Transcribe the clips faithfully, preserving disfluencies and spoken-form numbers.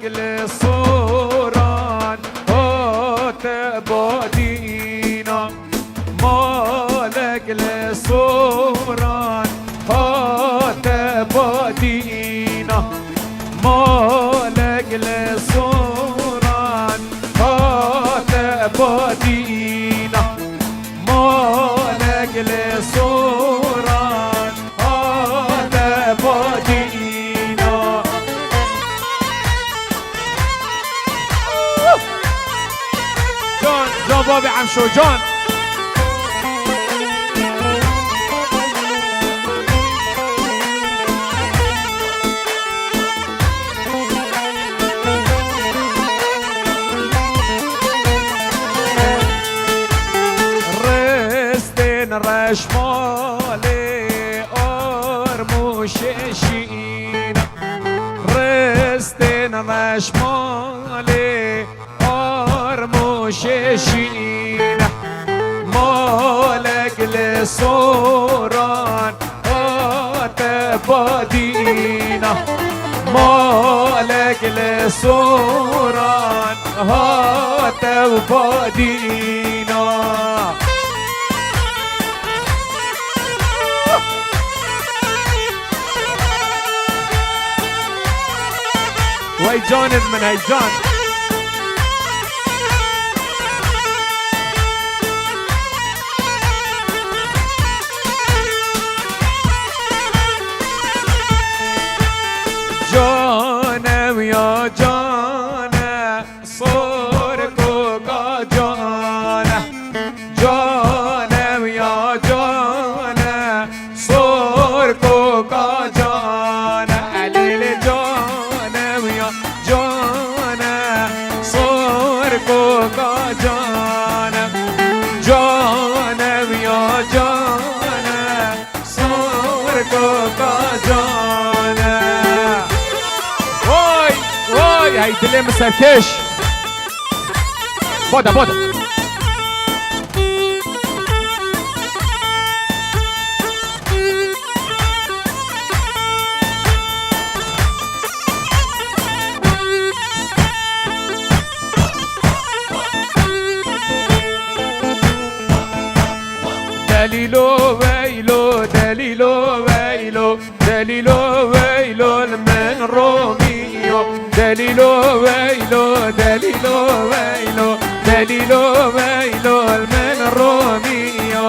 Li soran hate badîna, malek li soran hate badîna, malek li soran hate badîna, malek li soran hate badîna. Can, can babî Emşo, can. Ristên reşmalê armûşê şîn. Ristên reşmalê armûşê şîn. Malek li soran hate badîna. Malek li soran hate badîna. Wey canê min, hey can. Cane ya cane, sor koka cane. Canem ya cane, sor koka cane. Elîlê canem ya cane, sor koka cane. Canem ya cane, sor koka cane. Vay, vay, hey dilê min serkêş. Bode, bode. Delîlo weylo, delîlo weylo. Delîlo weylo li min romîyo. Delîlo weylo, delîlo weylo. Delîlo weylo li min romîyo.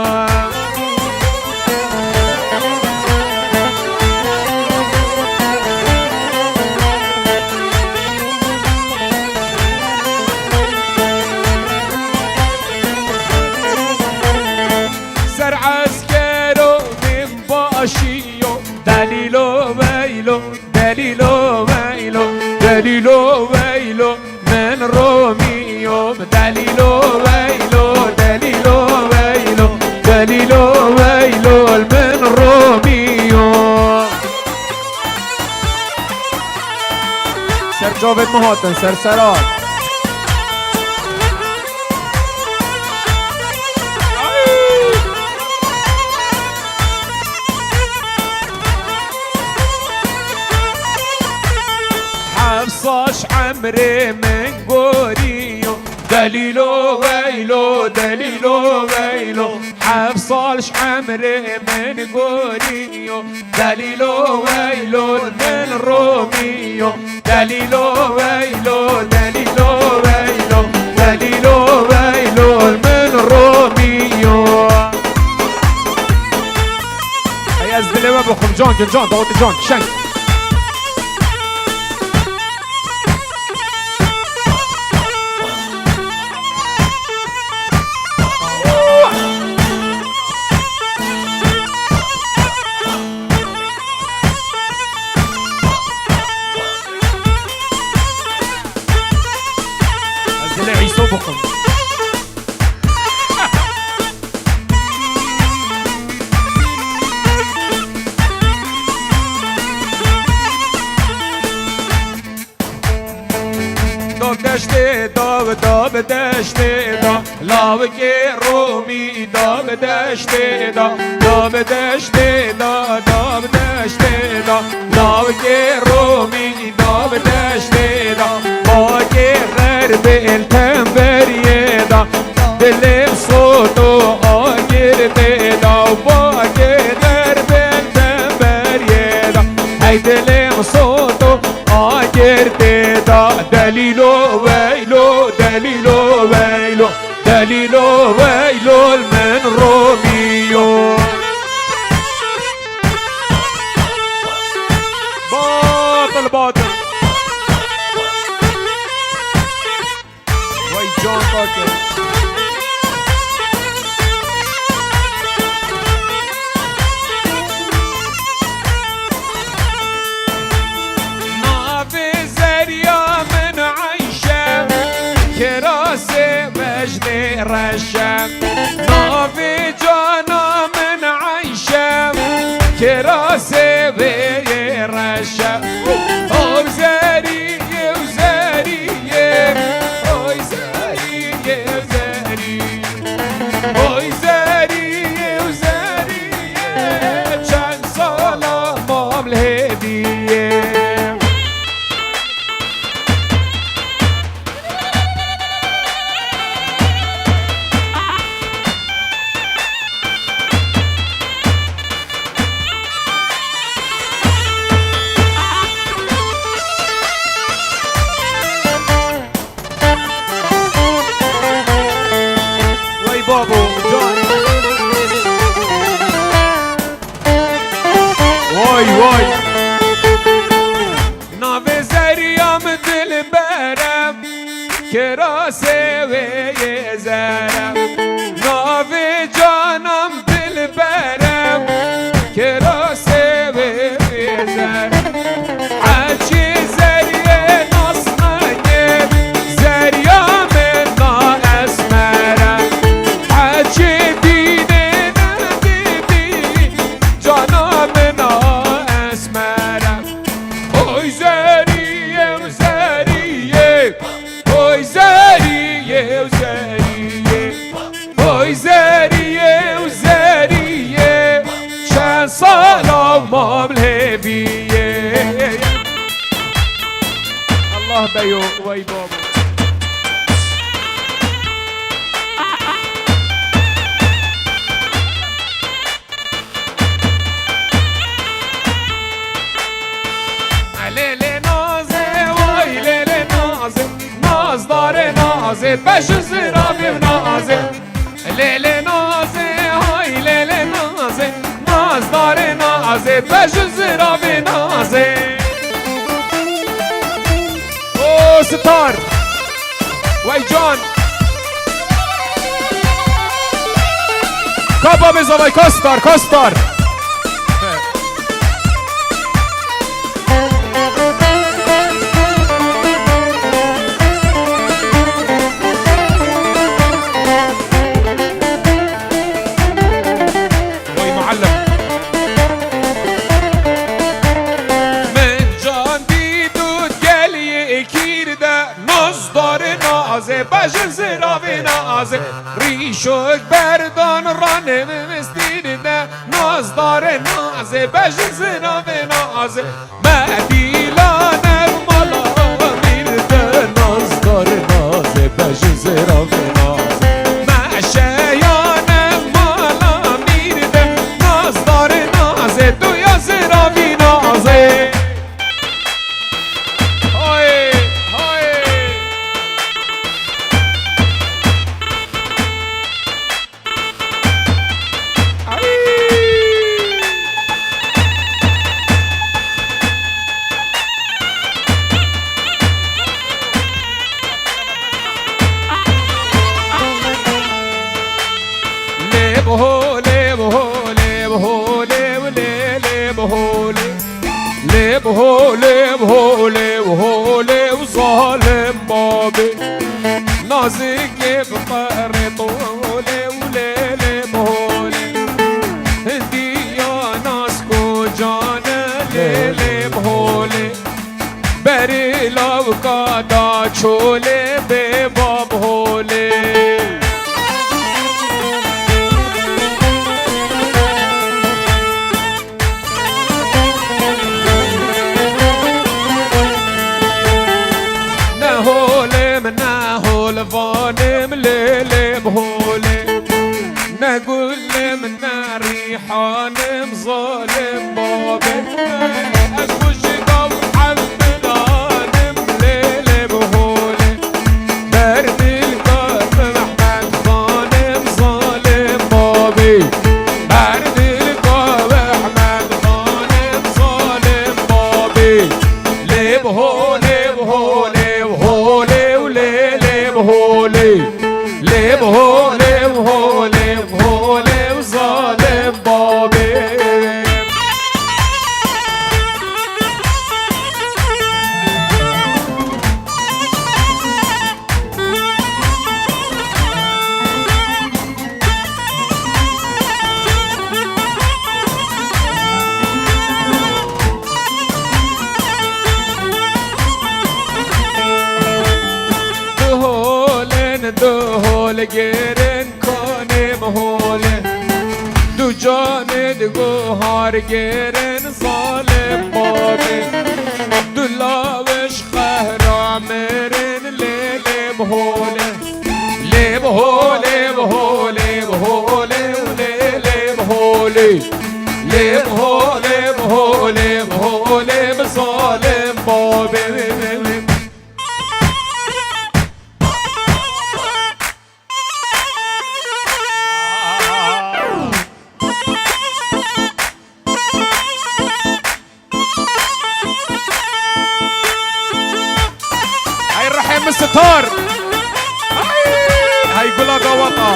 Ser eskero min başiyo. Delîlo weylo, delîlo weylo, delîlo weylo, min romîyo. Delîlo weylo, delîlo weylo, delîlo weylo, min romîyo. Ser çavên min hatin, ser seran. Heft sal ji emrê min goriyo. Delîlo weylo, delîlo weylo. Heft sal ji emrê min goriyo. Delîlo weylo, min romîyo. Delîlo weylo, delîlo weylo, delîlo weylo, min romîyo. Ey ez dilê we bixwim, can kin, can, dawetê can, şeng. Ez dilê Îso bixwim. Dab deştê da, dab deştê da, lawikê Romî dab deştê da, dab deştê da, dab deştê da, lawikê Romî dab deştê da. Delîlo weylo, delîlo weylo, delîlo weylo min Romîyo. Batil, batil. Vay can kake. Navê zerya min Eyşe, kirasê vecdê reşe. Navê cana min Eyşe, kirasê wê yê reşe. Oy zeriyê, oy zeriyê, oy zeriyê, oy zeriyê. Oy zeriyê, oy zeriyê, çend sala mam li hêviyê. Wey babo, can. Vay, vay. Navê zerya min dilber e, kirasê wê yê zer e. Navê cana min dilber e, kirasê wê yê zer e. Hecî zeriyê nasnayê, zeriya min na esmer e. Hecî dînê nedîdî, cana min na esmer e. Oy zeriyê, oy zeriyê, oy zeriyê, oy zeriyê. Oy zeriyê, oy zeriyê, çend sala mam li hêviyê. Allah beyo, wey babo. Lê lê nazê, vay lê lê nazê, nazdarê nazê, bejin ziravê nazê. Lê lê nazê, hay lê lê nazê, nazdarê nazê, bejin ziravê nazê. O star. Wey can. Ka babê zavay, ka star, ka star. Wey muallim. Min can dî dût gel yê kîr de, nazdarê nazê, bejin ziravê nazê. Rîşok berdan ranê min mistîr de, nazdarê nazê, bejin ziravê nazê. Me dîlanev mala mîr de, nazdar nazê, bejin ziravê nazê. Me şeyanev mala mîr de, nazdar nazê, duya ziravî nazê. Hay, hay. Lê biho, lê biho, lê biho, lê, lê, lê biho, lê. Lê biho, lê biho, lê biho, lê û zalim babê. Nazikê bi qerê tolê û lê lê biho lê. Hindiya nas kocane lê lê biho lê. Berê lawika da çolê bê bab holê. Ne holim, ne holvanim, lê lê holê. Ne gulim, ne rîhanim, zalim babê. Ez kujî daw hevmilanim, lê lê Holê, holê, holê, zalim babê. Du holên, du holgêrên kanê min holê. Du canê di guhargêrên zalim babê. Du lawij qehra mirên lê lê bi holê. Lê bi holê, bi holê, bi holê, lê lê bi holê. Lê bi holê, bi holê, bi holê, bi zalim babê. Hey rihê min sitar. Hey, hey gula gawata.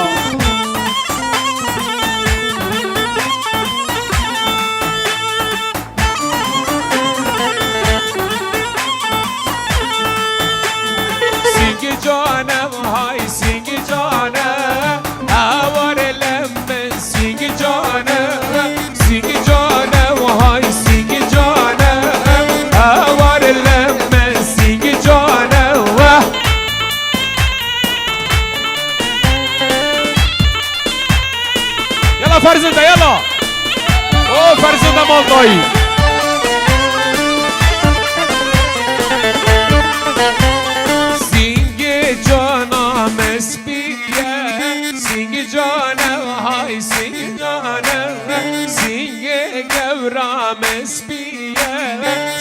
Sîngî canem, hay sîngî canem, hawar lem min sîngî canem, sîngî canem, hay sîngî canem, hawar lem min sîngî canem, weh. Yala Ferzinda, yala. O Ferzinda mal dayî. Sîngê cana me spî ye, sîngê cane, hay sîngê cane, sîngê gewra me spî ye,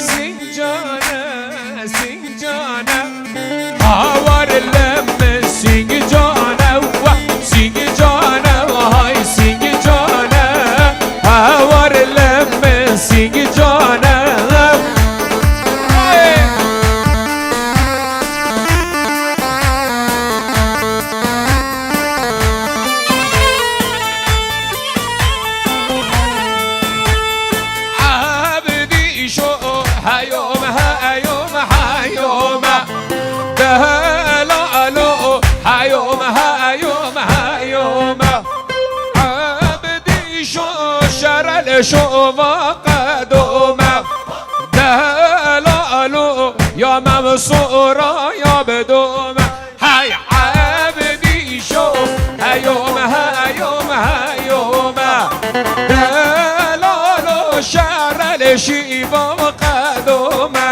sîng cane, sîng cane. Hawar lem sîng cane, wa sîng cane, hay sîng cane. Hawar lem sîng cane. Hey! Ebdî şo heyom, heyom, heyom. Delalo heyom, heyom, heyom. Ebdî şo şerel şo va qedome. Delalo ya mem sora ya bedome. Hey ebdî şo heyom, heyom, heyom. Delalo şerel şîva qedome.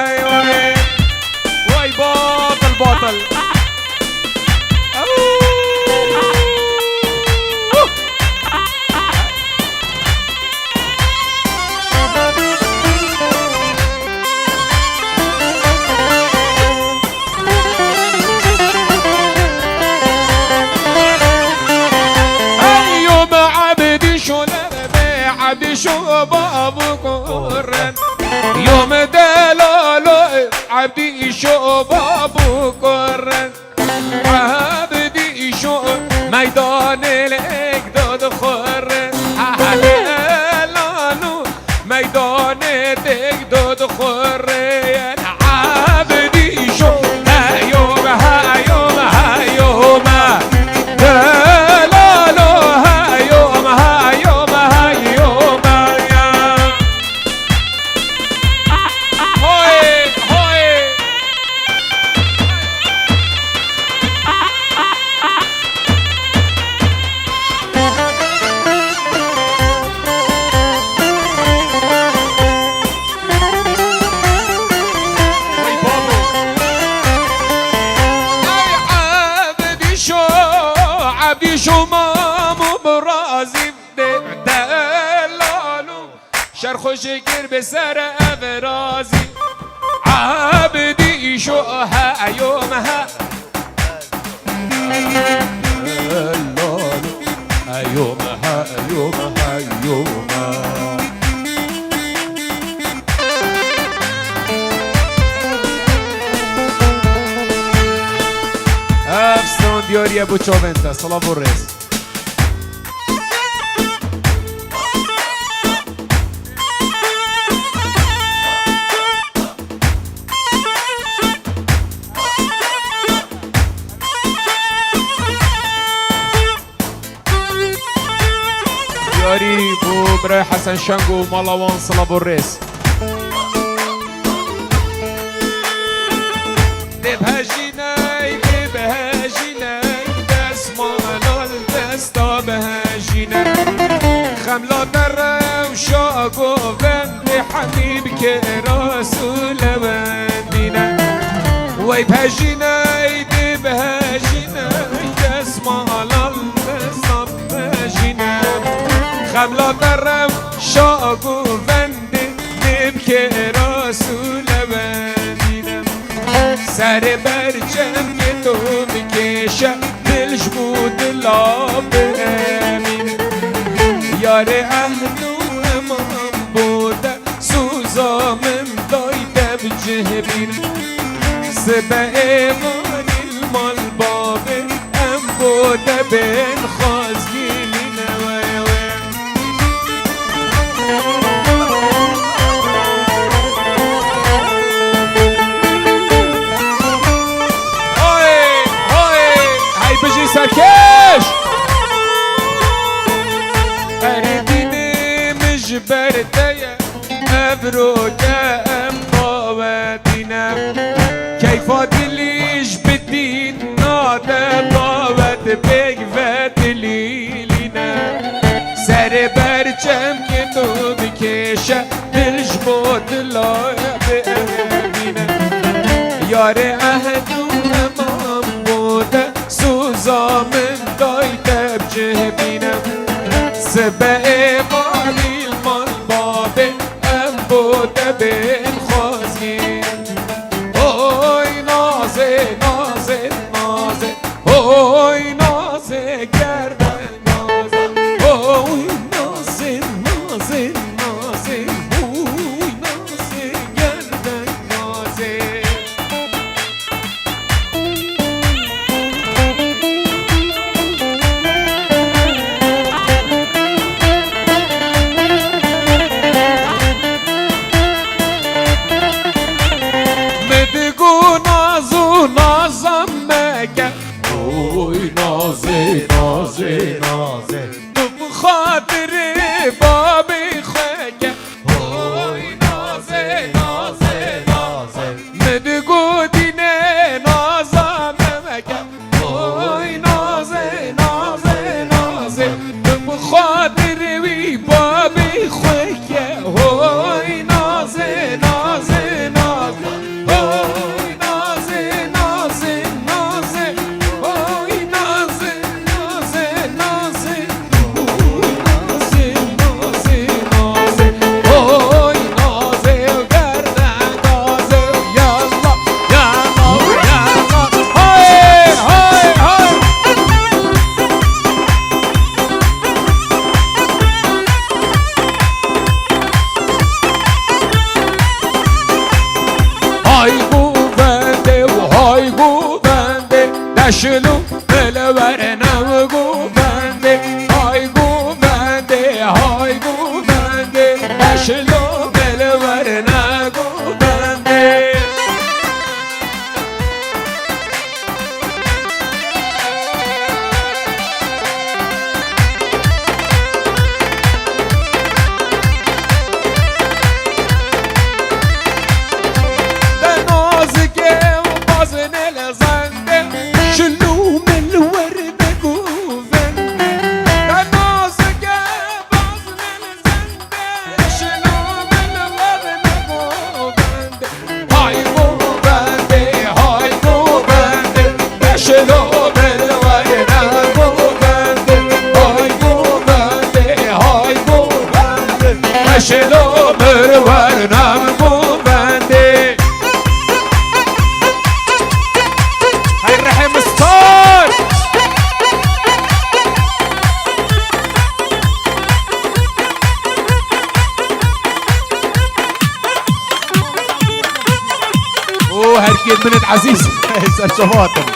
Vay batil, batil. Au! Hey, yom Ebdî şo lebe, Ebdî şo babu kurren. Yom delalo, Ebdî şo babu kurren. Ebdî şo meydanê lêk dod xurren. Ehle lanu meydanê lêk dod xurren. Ebdî şo heyom, heyom, heyom. Delalo heyom, heyom, heyom. Hoy, hoy. Ebdî şo, Ebdî şo mamû birazî de, delalo. Şer xwe jê kir bi ser ev razî. Ebdî şo heyom he. Heyom, heyom, heyom. Ev sond Diyariye bo çavên te, silav û rêz. Diyarî bo birayê Hesen Şengo û mala wan, silav û rêz. Dê bihejîne, dê bihejîne, destmala li desta bihejîne. Xemla te rewşa govendê Hemî bi kêras û lewendîne. Wey bihejîne, dê bihejîne, destmala li desta bihejîne. Xemla te rewşa govendê, dê bi kêras û lewendîne. Serê ber çemkê to bikêşe, dil ji bo dila biemîne. Yarê ehd û eman bo te, soza min dayte bi cih bîne. Sibe êvarî li mal bavê, em bo te bên xwazgînîne, wey, wey. Hoy, hoy, hey bijî serkêş! Erê dînê min ji ber te ye, ev roke em dawetîne. Keyfa dilî ji bi dîn nade dawet, bêg ve dilî lîne. Serê ber çemkê to bikêşe, dil ji bo dila biemîne. Yarê ehd û eman bo te, soza min dayte bi cih bîne. Sibe êvarî li mal bavê, em bo te bên xwazgîn. Oy nazê, nazê, nazê, oy nazê, gerden nazê, oy nazê, nazê, nazê, oy nazê, gerden nazê. Min digo naz û nazan meke. Oy nazê, nazê, nazê. Tu bi xatirê babê xwe ke. Oy nazê, nazê, nazê. Min digo dînê naza me meke. Oy nazê, nazê, nazê. Tu bi xatirê wî babê xwe ke. Oy nazê, nazê, nazê. Oy nazê, nazê, nazê. Oy nazê, nazê, nazê. Oy nazê, nazê, nazê. Oy nazê, gerden gazê. Yalla, yalla, yalla. Hay, hay, hay. Hay govendê û hay govendê, deşilo min li were ne govendê. Hay govendê, hay govendê, deşilo min li were ne govendê. Te nazike û bazinê li zendê, şilû min li wer negovendê. Te nazike bazinê li zendê, şilû min li wer negovendê. Hay govendê, hay govendê, beşilo min werna govendê. Hay govendê, hay govendê, beşilo min werna govendê. Hay Rehim Star. û herkê min ezîz serçava hatin.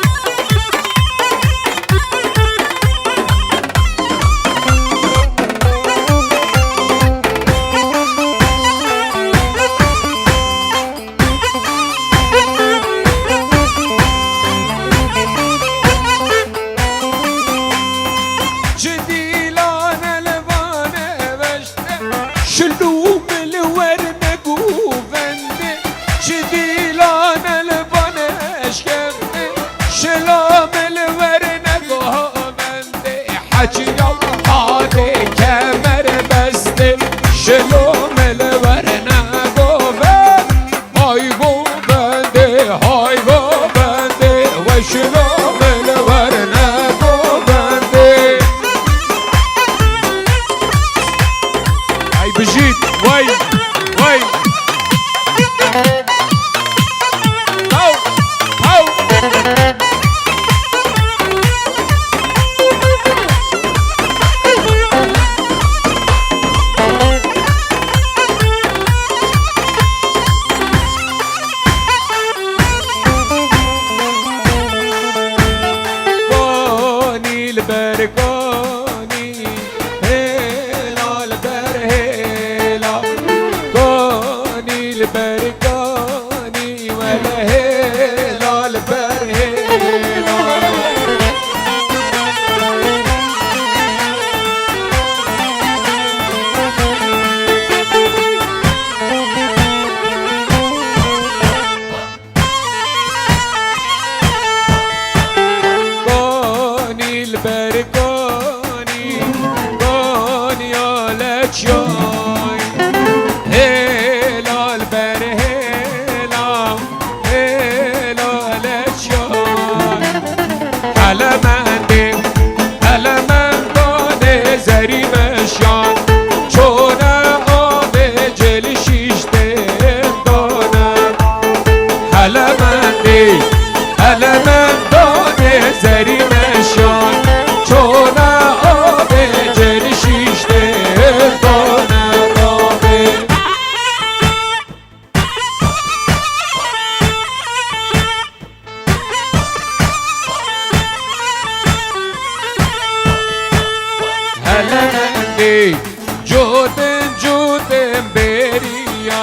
Şilavê li werne govendê. Ay bijît, way, way. Haw, haw. Konî li ber konî, hêla li ber hêla. Konî li ber konî, wele hêla li ber hêla. Konî li ber konî, konî ya leçyay. Hêla li ber hêla, hêla leçyay. Hele mendê, hele mendane zerî meşan, çone avê cilî şîştên dane. Hele mendê, hele mendane zerî meşan, çone avê cilî şîştên dane. Hele mendê, cotên cotên bêriya,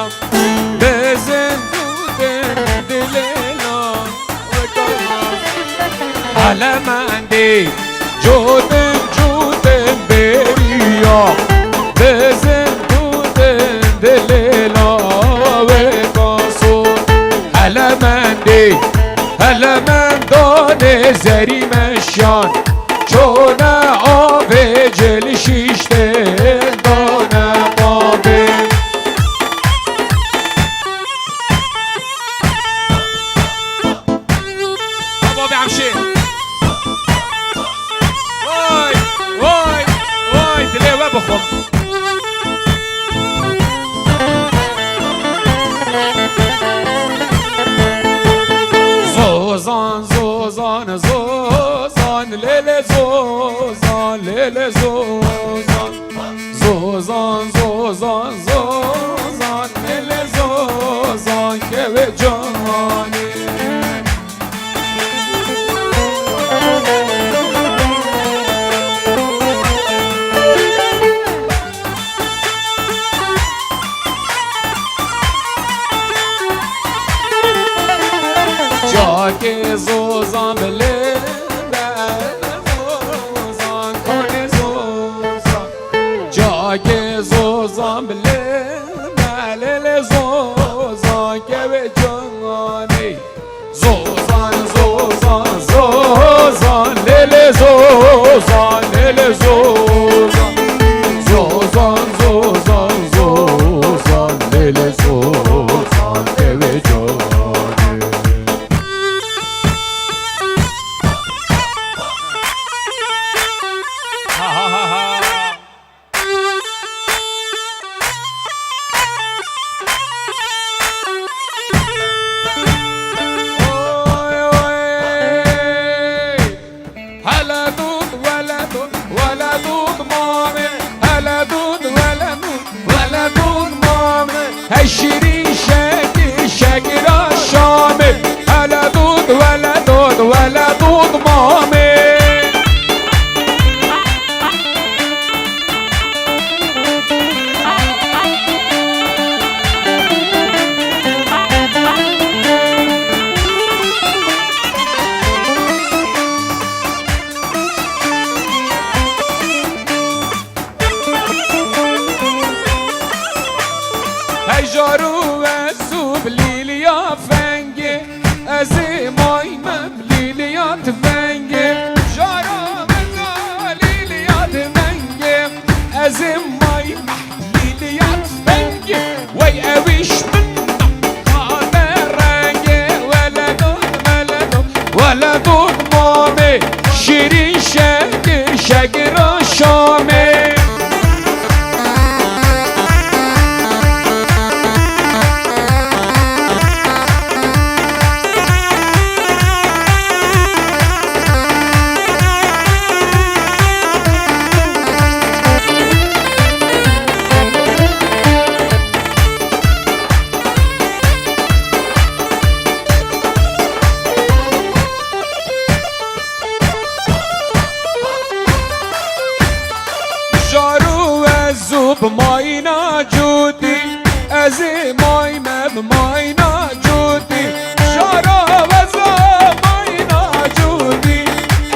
bizin dûtên dilêla. Hele mendê, cotên cotên bêriya, bizin dûtên dilêla wê kaso. Hele mendê, hele mendane zerî meşan, çone avê cilî şîştên dane bavê. Baba Bevşê. Vay, vay, vay, dilê we bixwim. Zozan, zozan, zozan, lê lê zozan, lê lê zozan. Zozan, zozan, zozan, lê lê zozan, kevê canê. Çakê zozan bi lê me, zozan konê zozan. Çakê zozan bi lê me, lê lê zozan kevê canê. Zozan, zozan, zozan, lê lê zozan, lê lê zozan. Zozan, zozan, zozan, lê lê zozan, kevê canê. Lê dût mamê, şîrîn şekir, şekira Şamê. Jaro ez û bi mayîna cotî, ez ê may me bi mayîna cotî. Jaro ez û mayîna cotî,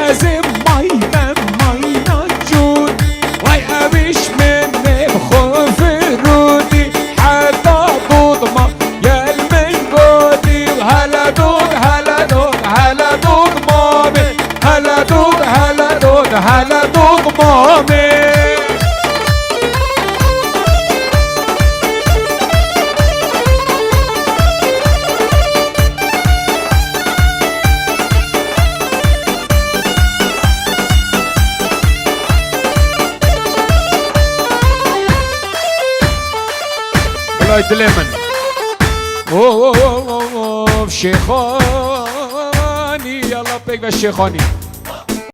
ez ê may me bi mayîna cotî. Vay ewiş min ê bi xwe firotî, heta dotma gel min gotî. Hele dot, hele dot, hele dot mamê. Hele dot, hele dot, hele dot mamê. Bilay dilê min. Oh, oh, oh, oh, oh, Şêxanî, yalla pêk ve Şêxanî.